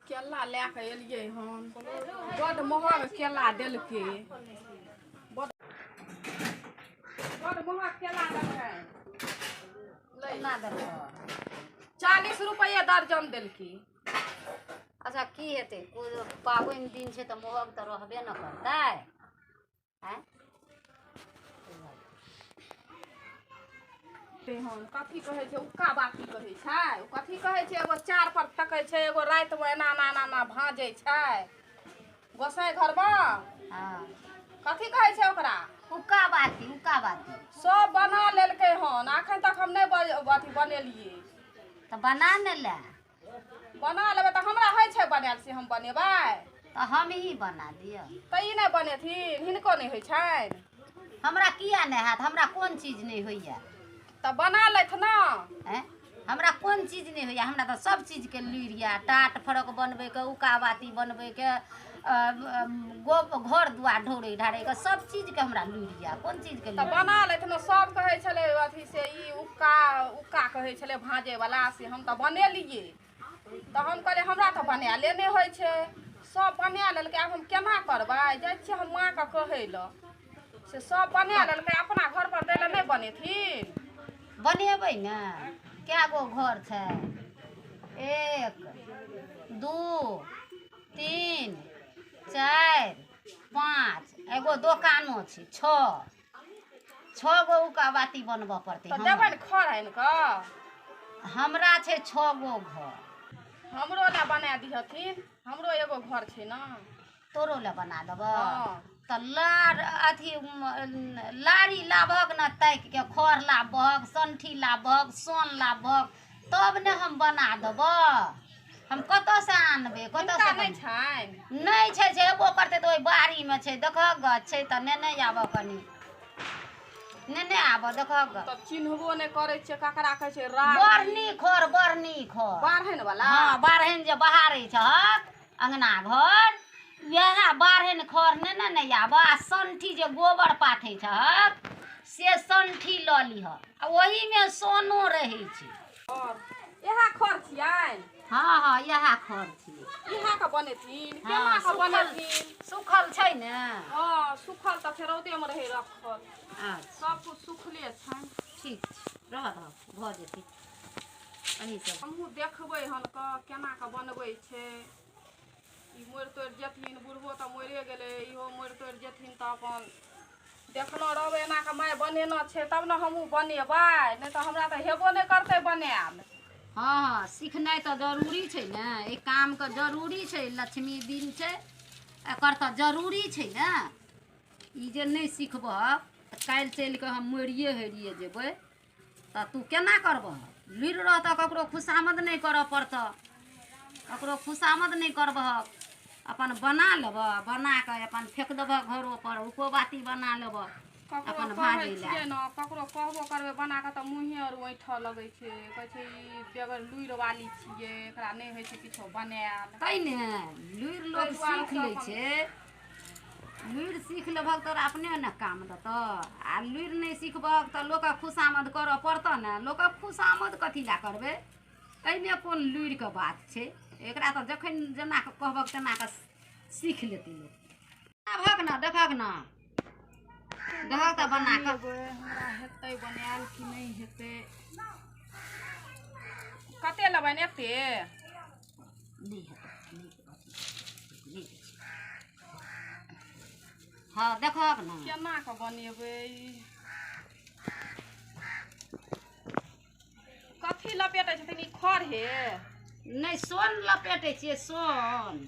केला लए कऽ एलियै हन, बड्ड महग केला देलकै, बड्ड बड्ड महग केला देलकै। केना देलकै? 40 रुपैआ दर्जन देलकै। अच्छा, की हेतै? कोइ पाबनि दिन छै तऽ महग तऽ रहबे ने करतै। आँय हन, कथी कहै छै? उक्का बाती कहै छै ओ? कथी कहै छै? एगो चार पर तकै छै, एगो रातिमे एना एना एना एना भाँजै छै गोसाइ घरमे। कथी कहै छै ओकरा? उक्का बाती, उक्का बाती। सब बना लेलकै हन, अखन तक हम नहि अथी बनेलियै। तऽ बना ने ले। बना लेबै तऽ हमरा होइ छै बनायल, से हम बनेबै? तऽ हम ही बना दिअ। तऽ ई नहि बनेथिन? हिनको नहि होइ छनि? हमरा किया नहि हैत? हमरा कोन चीज नहि होइया? तऽ बना लेथ ने। आँय, हमरा कोन चीज नहि होइया? हमरा तऽ सब चीजके लुरि यऽ, टाट फरक बनबैके, उक्का बाती बनबैके, घर दुआर ढौरै ढारैके, सब चीजके हमरा लुरि यऽ। कोन चीजके तऽ लुरि? बना लेथ ने। सब कहै छलै अथी से ई उक्का उक्का कहै छलै भाँजैवला, से हम तऽ बनेलियै। तऽ हम कहलियै, हमरा तऽ बनायले नहि होइ छै, सब बना लेलकै, आब हम केना करबै? जाइ छियै हम माँके कहै लए, से सब बना लेलकै, अपना घर पर दै लए नहि बनेथिन? बनेबै ने। कए गो घर छै? 1, 2, 3, 4, 5, एगो दोकानो छै, 6। 6 गो उक्का बाती बनबऽ पड़तै। तऽ देबै ने खर आनि कऽ? हमरा छै 6 गो घर। हमरो लए बना दिहथिन, हमरो एगो घर छै ने। तोरो लए बना देबऽ? हँ। तऽ लार अथी लारी लाबहक ने, ताकि के खर लाबहक, संठी लाबहक, सोन लाबहक, तब ने हम बना देबऽ। हम कतऽसँ आनबै? हिनका कतऽसँ? नहि छनि? नहि छै। जेबो करतै तऽ ओहि बाड़ीमे छै। देखहक गाछ छै तऽ नेने आबऽ, कनि नेने आबऽ, देखहक गाछ। तऽ चिन्हबो नहि करै छियै, ककरा कहै छै राड़? बरनी खर, बरनी खर। बारहन वाला? हँ, बारहनि जे बहारै छहक अङ्गना घर, वएह बारहनि खर नेने ने आबऽ। आ संठी जे गोबर पाथै छहक, से संठी लऽ लिहऽ, आ ओहीमे सोनो रहै छै। इएह खर छियनि? हँ, इएह खर छियै। इएह के बनेथिन? हँ। केना के सुखल। बनेथिन? सुखल छै ने? हँ, सुखल तऽ छै, रौदेमे रहै रखल। अच्छा। सब कुछ सुखले छनि। ठीक छै, रहऽ दहक, भऽ जेतै एही सब। हमहूँ देखबै हन कऽ, केना कऽ बनबै छै ई। मरि तोड़ि जेथिन, बुढ़बो तऽ मरिए गेलै, इहो मरि तोड़ि जेथिन तऽ अपन देखलो रहबै, एना कऽ माय बनेने छै, तब ने हमहूँ बनेबै, नहि तऽ हमरा तऽ हेबो नहि करतै बनायल। हँ, सिखनाइ तऽ जरूरी छै ने। एहि कामके जरूरी छै। लक्ष्मी दिन छै, एकर तऽ जरूरी छै ने। ई जे नहि सिखबह तऽ काल्हि चलि कऽ हम मरिए हरिए जेबै तऽ तू केना करबह? लुरि रहतऽ, ककरो खुशामद नहि करऽ पड़तऽ, ककरो खुशामद नहि करबह। अपन बना लेबह, बना कऽ अपन फेक देबह घरो पर, उको बाती बना लेबह। ककरो अपन कहै भाँजै लए। छियै ने, ककरो कहबो करबै बना कऽ तऽ मुँहे आर ऐँठऽ लगै छै। कहै छै, ई बगैर लुरि वाली छियै, एकरा नहि होइ छै किछो बनायल। तै ने लुरि लोक ताहि दुआरे सीख से लै अपन छै। लुरि सीख लेबहक तोरा अपने ने काम देतऽ, आ लुरि नहि सिखबहक तऽ लोकक खुशामद करऽ पड़तऽ ने। लोकक खुशामद कथी लए करबै? एहिमे कोन लुरिके बात छै? एकरा तऽ जखन जेना कऽ कहबक तेना कऽ सीख लेतै लोक। आबहक ने, देखहक ने, देखहक तऽ बना कऽ। बनेबै, हमरा हेतै बनायल कि नहि हेतै? कते लेबनि एते? नहि हेतै, नहि नहि दै छै। हँ, देखहक ने। केना कऽ बनेबै ई? कथी लपेटै छथिन ई खर हे? नहि, सोन लपेटै छियै, सोन।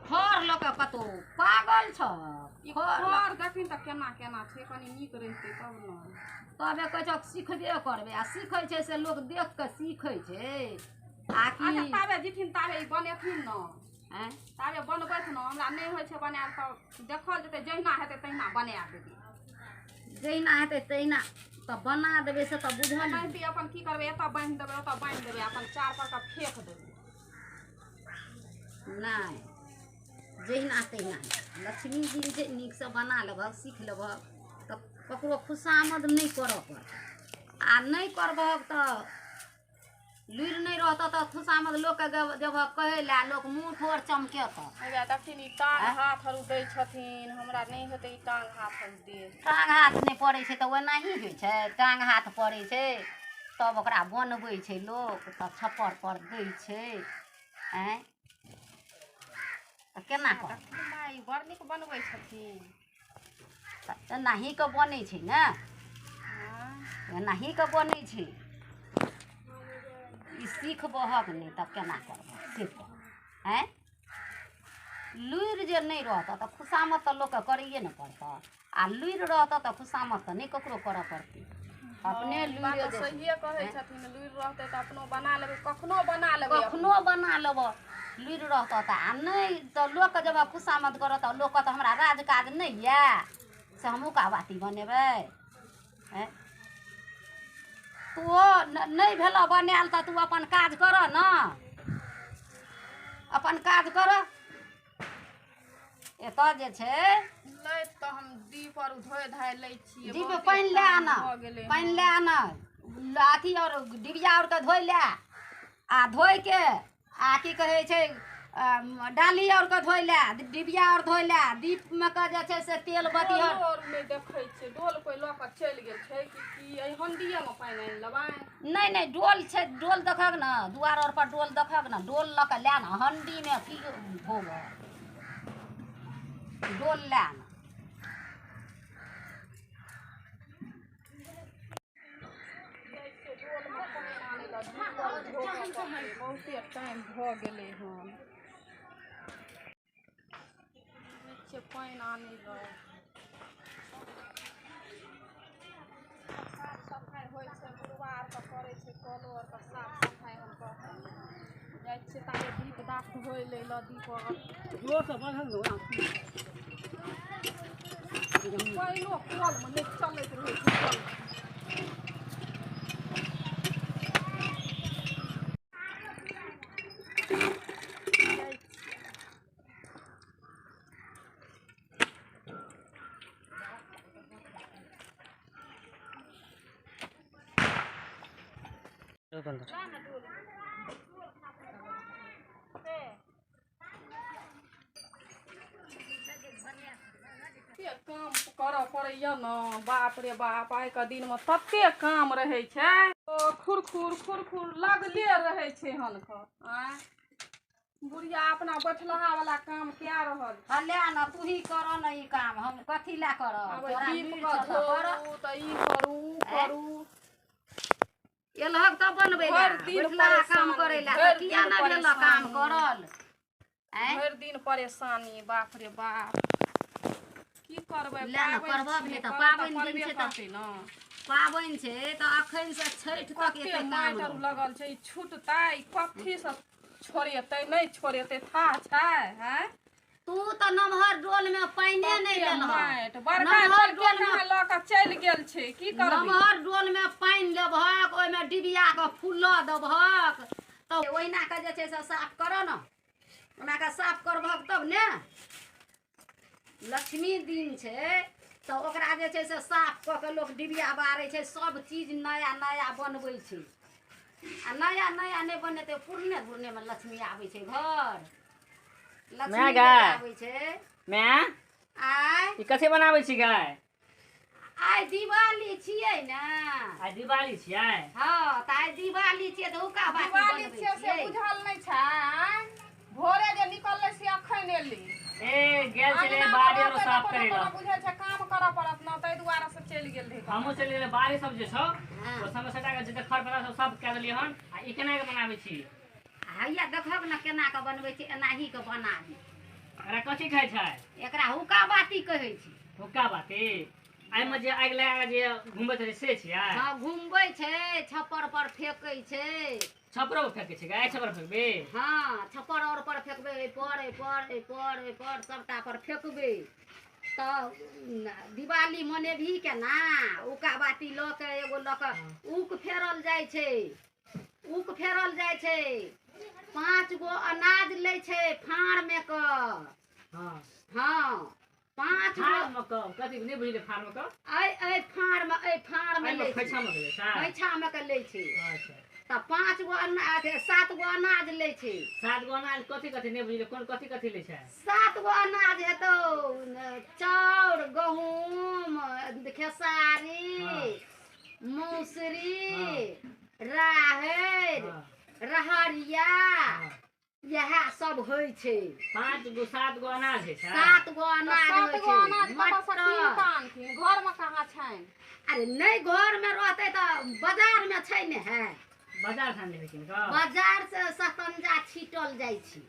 खर लऽ कऽ कतहु पागल छह? ई खर खर देखिन तऽ केना केना छै, कनि नीक रहितै तब ने। तबे कहै छह सिखबे करबै, आ सीखै छै से लोक देख कऽ सीखै छै आ कि अच्छा, ताबे जिथिन ताबे ई बनेथिन ने। आँय? ताबे बनबैत ने, हमरा नहि होइ छै बनायल, तऽ देखल जेतै, जहिना हेतै तहिना बना देबै। जहिना हेतै तहिना तऽ बना देबै, से तऽ बुझल। बान्हि अपन की करबै? एतऽ बान्हि देबै, ओतऽ बान्हि देबै, अपन चार पर कऽ फेक देबै। नहि, जहिना तहिना लक्ष्मी दिन छै, नीकसँ बना लेबहक, सीख लेबहक तऽ ककरो खुशामद नहि करऽ पड़तै, आ नहि करबहक तऽ लुरि नहि रहतऽ तऽ खुशामद लोकके जब कहै लए लोक मुँह ठोर चमकेतऽ। हैया तखन ई टाँग हाथ आर दै छथिन, हमरा नहि हेतै ई टाँग हाथ आर देल। टाँग हाथ नहि पड़ै छै तऽ ओनाही होइ छै, टाँग हाथ पड़ै छै तब ओकरा बनबै छै लोक, तब छप्पर पर दै छै। आँय तऽ केना करतै? माय बड़ नीक बनबै छथिन। तऽ एनाही कऽ बनै छै ने, एनाही कऽ बनै छै। ई सीखबहक नहि तब केना करबह से कह? आँय लुरि जे नहि रहतऽ तऽ खुशामद तऽ लोकके करैए ने पड़तऽ, आ लुरि रहतऽ तऽ खुशामद तऽ नहि ककरो करऽ पड़तै। अपने लुरि तऽ सहिए कहै छथिन, लुरि रहतै तऽ अपनो बना लेबै, कखनो बना लेबै, कखनो बना लेबऽ लुरि रहतऽ तऽ। आ नहि तऽ लोकके जब खुशामद करत तऽ लोक कहत हमरा राज काज नहि यए से हम हुक्का बाती बनेबै। आँय तू नहि भेलऽ बनायल तऽ तू अपन काज करऽ ने, अपन काज करऽ। एतऽ जे छै लैत तऽ हम दीप आर धोइ धाइ लै छियै। दीप पानि लए आनऽ, पानि लए आनऽ, अथी आओर डिबिया आरके धोइ लए, आ धोइके आ की कहै छै डाली आरके धोइ लए, डिबिया आर धोइ लए, दीपमे के जे छै से तेल बत्ती आर नहि देखै छियै। डोल कोइ लऽ कऽ चलि गेल छै कि की? एहि हण्डिएमे पानि आनि लेबै? नहि नहि, डोल छै, डोल देखहक ने, दुआर आर पर डोल देखहक ने, डोल लऽ कऽ लए ने, हण्डीमे की धोबऽ, डोल लए ने। बहुते टाइम भऽ गेलै हन, पानि आनै लए। साफ सफाइ होइ छै, बुढ़बा आरके करै छै, कलो आरके साफ सफाइ। हम जाइ छियै ताबे दीप दाप धोइ लै लए। दीप पानिओ कलमे नहि चलैत रहै छै। काम करऽ पड़ैया ने, बाप रे बाप, आइके दिनमे तते काम रहै छै, ओ खुरखुर खुरखुर लगले रहै छै हनकर। आँय बुढ़िया अपना बैठलहा वाला काम कए रहल। हँ ले ने, तू ही करऽ ने ई काम, हम कथी लए करब? दीप धोउ तऽ ई करू करू, एलहक तब बनबै लए, बैठलहा काम करै लए तऽ किया नहि भेल काम करल? भरि दिन परेशानी, बाप रे बाप, की करबै? ले ने करबह नहि तऽ पाबनि दिन छै, तऽ पाबनि छै तऽ अखन से छठि तक एते काम लगल छै। छुटतै कथी से, छोड़ेतै नहि छोड़ेतै था छै? हैं तू तऽ नमहर डोल में पानिए नहि लेलहक, बड़का डोल में लऽ कऽ चलि गेल छै, की करबै? नमहर डोल में पानि लेबहक, ओहिमे डिबिया के फूल देबहक, तऽ ओहिना के जे छै से साफ करऽ ने, ओना के साफ करबहक तब ने। लक्ष्मी दिन छै तऽ ओकरा जे छै से साफ कऽ के लोक डिबिया बारै छै, सब चीज नया नया बनबै छै। आ नया नया नहि बनेतै, पुरने पुरनेमे लक्ष्मी आबै छै घर, लक्ष्मी आबै छै। माय आइ ई कथी बनाबै छी गाय? आइ दिवाली छियै ने। आइ दिवाली छियै? हँ तऽ आइ दिवाली छियै तऽ हुक्का बाती दिवाली छियै से बुझल नहि छै। भोरे जे निकललै से अखन एली। ए गेल छलै बाड़ी आर साफ करै लए, बुझै छै काम करऽ पड़त ने, ताहि दुआरे से चलि गेल रही। हमहूँ चलि गेलै, बाड़ी सब जे छौ ओ सबमे सटा के जते खर पत्ता सब सब कए देलियै हन। आ ई केना के बनाबै छी? हैया देखहक ने केना के बनबै छी, एनाही के बनाबी। एकरा कथी खाइ छै? एकरा हुक्का बाती कहै छै। हुक्का बाती एहिमे जे आगि लगा के जे घुमबैत रहै से छियै? हँ घुमबै छै, छप्पर पर फेकै छै। छप्परो पर फेकै छै? गाय छप्पर फेकबै? हँ छप्पर और पर फेकबै, एहि पर एहि पर एहि पर एहि पर सबटा पर फेकबै। तऽ दिवाली मनेबही केना? उक्का बाती लऽ के एगो लऽ के ऊक फेरल जाइ छै, ऊक फेरल जाइ छै। 5 गो अनाज लै छै फाँड़मे कऽ। हँ 5 गो कथी नहि बुझलियै? फाँड़मे कऽ एहि फाँड़मे, एहि फाँड़मे लै छै, खोइछामे के लै छै। तऽ 5 गो अनाज 7 गो अनाज लै छै। 7 गो अनाज कथी कथी नहि बुझलियै, कोन कथी कथी लै छै? 7 गो अनाज हेतौ, चाउर गहूम खेसारी मौसरी राहरि रहरिया, इएह सब होइ छै। 5 गो 7 गो अनाज होइ छै। 7 गो अनाज होइ छै। मटर घर में कहाँ छनि? अरे नहि घर में रहतै तऽ बाजार में छै ने। है बाजार से आनबै किन कऽ? बाजार से सतंजा छीटल जाइ छै।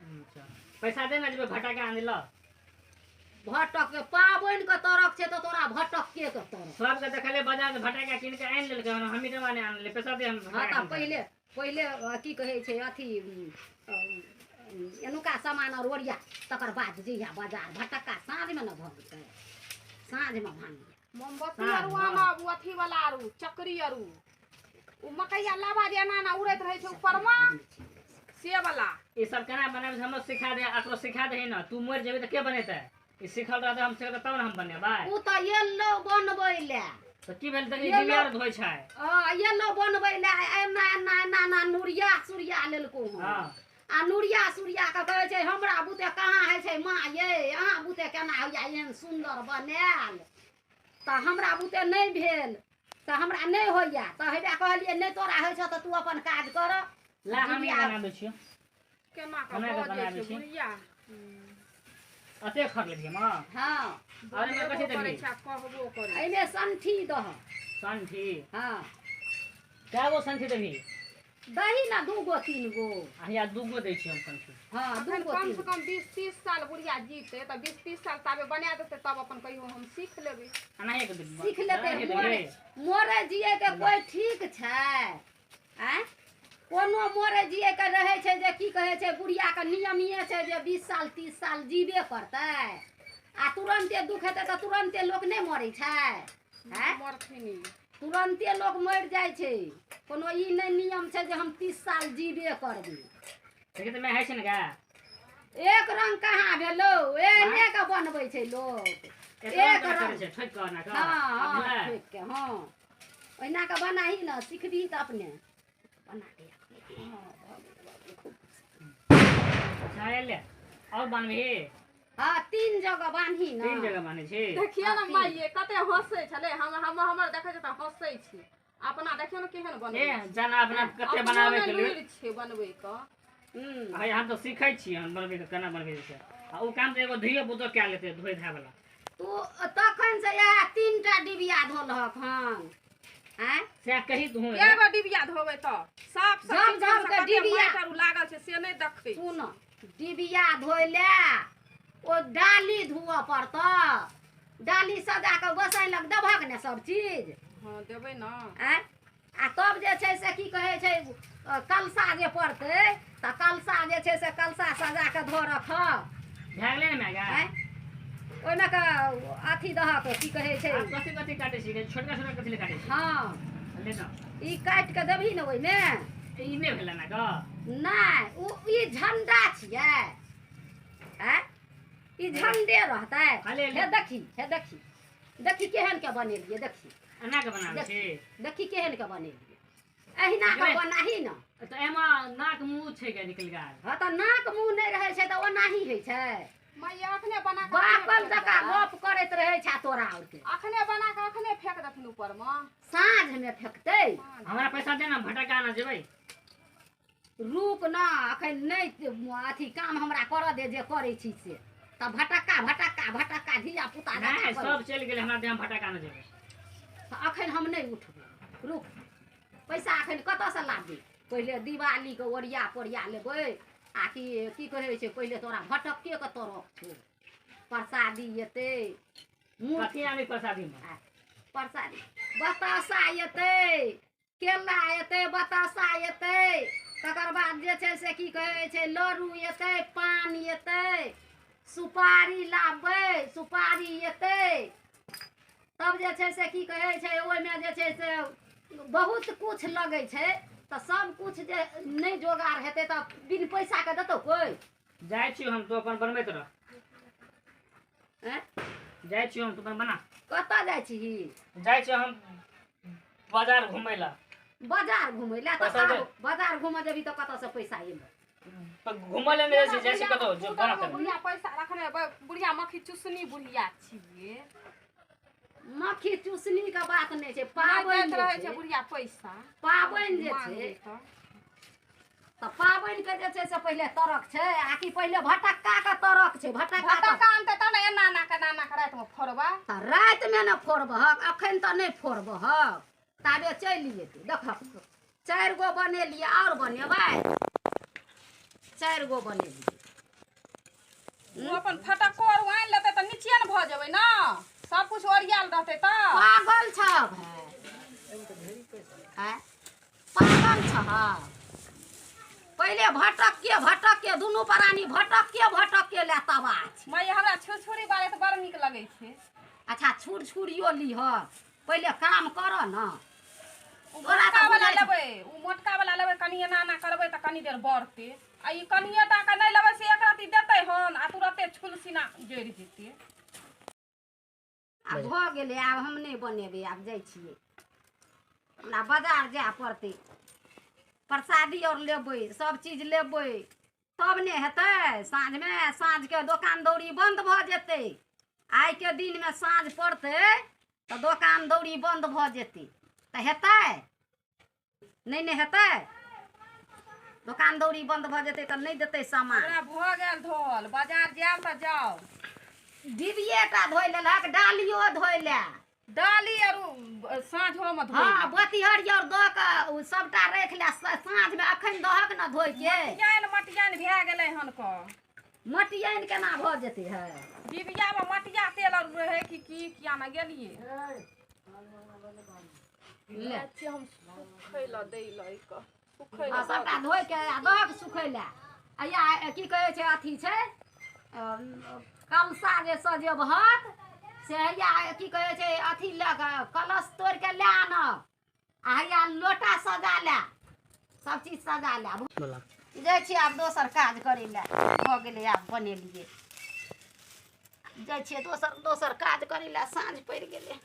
अच्छा पैसा दे ना जेबै भटका आनै ल। भटक के पाबनि के तरक छै तऽ तोरा भटक के तरक? सबके देखले बाजार से भटका किन के आनि लेलकै, हमी तऽ नहि आनले। पैसा दे हम। हाँ तऽ पहिले पहिले की कहै छै अथी एनुका सामान और ओरिया, तकर बाद जइहा बाजार। भटक्का साँझमे ने भगतै, साँझमे भांगिया। मोमबत्ती आरू आनब, अथी वाला आरू चक्री आरू, ओ मकैया लाबा जे एना एना उड़ैत रहै छै ऊपरमे से वाला। ई सब केना बनाबै छै हमरो सिखा दे, अकरो सिखा दे ने। तू मरि जेबही तऽ के बनेतै? ई सिखल रहतै हम सिखतै तब ने हम बनेबै। ओ तऽ एलो बनबै लए। तऽ की भेल देखी डिबिया आर धोइ छै। हँ एलो बनबै लए, एना एना एना एना नुरिया सुरिया लेलको हँ। आ नुरिया सुरिया के कहै छै हमरा बुते कहाँ होइ छै माँ ये, अहाँ बुते केना होइया एहन सुन्दर बनायल? तऽ हमरा बुते नहि भेल, तऽ हमरा नहि होइया। तऽ हेबे कहलियै नहि तोरा होइ छौ तऽ तू अपन काज कर। ला हम बनाबै छियौ। केना कऽ बजै छै बुढ़िया? अते खर लेलियै माँ। हाँ और एमे कथी देबही? कहबो करै एमे संठी दह। संठी? हाँ। कै गो संठी देबही? दही ना 2 गो 3 गो। आ हिया 2 गो दै छियै हम संठी। हाँ 2 गो। कम से कम 20-30 साल बुढ़िया जीतै तऽ 20-30 साल ताबे बना देतै, तब अपन कहियो हम सीख लेबै। एनाहे के देबही? सीख लेतै। मोरे जिए के कोइ ठीक छै? आँय कोनो मोरे जिए के रहै छै जे की कहै छै बुढ़िया के नियमिए छै जे 20 साल 30 साल जीबे करतै, आ तुरन्ते दुख हेतै तऽ तुरन्ते लोक नहि मरै छै। आँय मरथिन तुरन्ते लोक मरि जाइ छै। कोनो ई नहि नियम छै जे हम 30 साल जीबे करबै। देखी तऽ होइ छै ने गा? एक रंग कहाँ भेलौ? एहने के बनबै छै लोक। एक रंग ठोकि कऽ एना कऽ? हाँ ठोकि के। हाँ ओहिना के बनाही ने, सिखबही तऽ अपने बना के। और बान्हबही? हाँ 3 जगह बान्ही ने। 3 जगह बान्है छी। देखियौ ने माइये कते हँसै छलै। हम हम हमर देखै छै तऽ हँसै छी। अपना देखियौ ने केहन बनबै ए जाना अपना कते बनाबै के लुरि छै बनबै के। हँ हम तऽ सिखै छियै हम बनबै के केना बनबै छै। आ ओ काम तऽ एगो धियो पुतो कए लेतै धोइ धाय वाला। तू तखन से इएह 3 टा डिबिया धोलहक हन। आँय सएह कही तू। कै गो डिबिया धोबै तऽ साफ झम झम के डिबिया लागल छै से नहि देखै। सुन डिबिया धोइ लए ओ डाली धोअ पड़तौ। डाली सजा कऽ गोसाइ लग देबहक ने सब चीज? हाँ देबै ने। आँय आ तब जे छै से की कहै छै कलसा जे पड़तै तऽ कलसा जे छै से कलसा सजा कऽ धो रखब। भए गेलै ने माय? आँय ओहिमे के अथी दहक की कहै छै। कथी कथी काटै छी? छोटका छोटका कथी ले काटै छी? हाँ ले न ई काटि कऽ देबही ने ओहिमे। ई नहि भेलै ना कऽ? नहि ओ ई झंडा छियै। आँय ई झंडे रहतै। हे देखी, हे देखी, देखी केहन के बनेलियै। देखी एना के बनाबै छी। देखी केहन के बनेलियै। अहिना के बनाही ने। तऽ एमे नाक मुँह छै के निकलि गेल? हाँ तऽ नाक मुँह नहि रहै छै तऽ ओनाही होइ छै। मैया अखने बना कऽ बाकल जकाँ गप करैत रहै छै तोरा आरके। अखने बना कऽ अखने फेक देथिन ऊपरमे। साँझमे फेकतै। हमरा पैसा दे ने, भटका आना जेबै। रुक न अखन नहि अथी काम हमरा करऽ दे जे करै छी से। तऽ भटक्का भटक्का भटक्का धिया पुता नहि सब चलि गेलै, हमरा दे हम भटका आना जेबै। तऽ अखन हम नहि उठबै, रुक। पैसा अखन कतऽसँ लाबी? पहिले दिवालीके ओरिया पोरिया लेबै आ की की कहै छै पहिले तोरा भटक्के के तरक छौ। प्रसादी एतै। कथी आनबै प्रसादीमे? प्रसादी बताशा एतै, केला एतै, बताशा एतै, तकर बाद जे छै से की कहै छै लड्डू एतै, पान एतै, सुपारी लाबबै, सुपारी एतै। तब जे छै से की कहै छै ओहिमे जे छै से बहुत कुछ लगै छै। तऽ सब कुछ जे नहि जोगाड़ हेतै तऽ बिन पैसाके देतौ कोइ? जाइ छियौ हम, तू अपन बनबैत रह। आँय जाइ छियौ हम, तू अपन बना। कतऽ जाइ छीही? जाइ छियौ हम बाजार घुमै लए। बाजार घुमै लए तऽ पैसा दे। बाजार घूमऽ जेबही तऽ कतऽसँ पैसा एलै? घुमऽ लए नहि जाइ छी, जाइ छी कतौ जो बना कर। बुढ़िया पैसा रखने, बुढ़िया मक्खी चूसनी बुढ़िया छियै। मक्खी चूसनी के बात नहि छै, नहि पाबनि दैत जे रहै छै छै, बुढ़िया पैसा पाबनि जे मांगै छै तऽ। तऽ पाबनि के जे छै से पहिले तरक छै आकि पहिले भटक्का के तरक छै? भटक्का तऽ भटक्का आनतै तब ने एना एना के एना के रातिमे फोड़बै। तऽ रातिमे ने फोड़बहक, अखन तऽ नहि फोड़बहक, ताबे चलि जेतै। देखहक, 4 गो बनेलियै, आओर बनेबै? 4 गो बनेलियै। ओ अपन फटक्को आर आनि लेतै तऽ नीचे ने भऽ जेबै ने, सब कुछ ओरियाल रहतै तऽ। पागल छह भाय, आँय? पागल छह? पहिले भटक के दुनू प्राणी भटक के ले तबाह छै। माय हमरा छुरछुरी बारे तऽ बड़ नीक लगै छै। अच्छा छुरछुरियो लीह, पहिले काम कर न। ओ तोरा मोटका तऽ वाला बुझाइ छौ। लेबै, ओ मोटका वाला लेबै, कनि एना एना करबै तऽ कनि देर बढ़तै, आ ई कनिए टा के नहि लेबै से एक रत्ती देतै हन आ तुरते छुलसिना जरि जेतै। आब भऽ गेलै, आब हम नहि बनेबै, आब जाइ छियै, हमरा बाजार जाय पड़तै, प्रसादी आओर लेबै, सब चीज लेबै तब ने हेतै। साँझमे, साँझके दोकान दौरी बन्द भऽ जेतै। आइके दिनमे साँझ पड़तै तऽ दोकान दौरी बन्द भऽ जेतै, तऽ हेतै नहि? ने हेतै, दोकान दौरी बन्द भऽ जेतै तऽ नहि देतै सामान। हमरा भऽ गेल धोल, बाजार जायब तऽ जाउ। डिबिएटा धोइ लेलक, डालियो धोइ ले। डाली आर साँझोमे धोइ। हँ, बतिहरी आओर दऽ कऽ ओ सबटा राखि ले, साँझमे अखन दहक ने धोइ के। मटियाइन मटियाइन भए गेलै हन कऽ। मटियाइन केना भऽ जेतै है? डिबियामे मटिया तेल आर रहै कि की किया ने गेलियै? ले। छी हम सुखै लए दै लए कऽ सुखै हँ, लए। सबटा धोइ के आ दहक सुखै लए। आ या की कहै छै, अथी छै कलशा जे सजेबहक से हैया की कहै छै, अथी लऽ कऽ कलश तोड़ि के लए आनब, आ हैया लोटा सजा ले, सब चीज सजा ले। बोला। जाइ छियै आब दोसर काज करै लए, भऽ गेलै आब बनेलियै, जाइ छियै दोसर दोसर काज करै लए, साँझ पड़ि गेलै।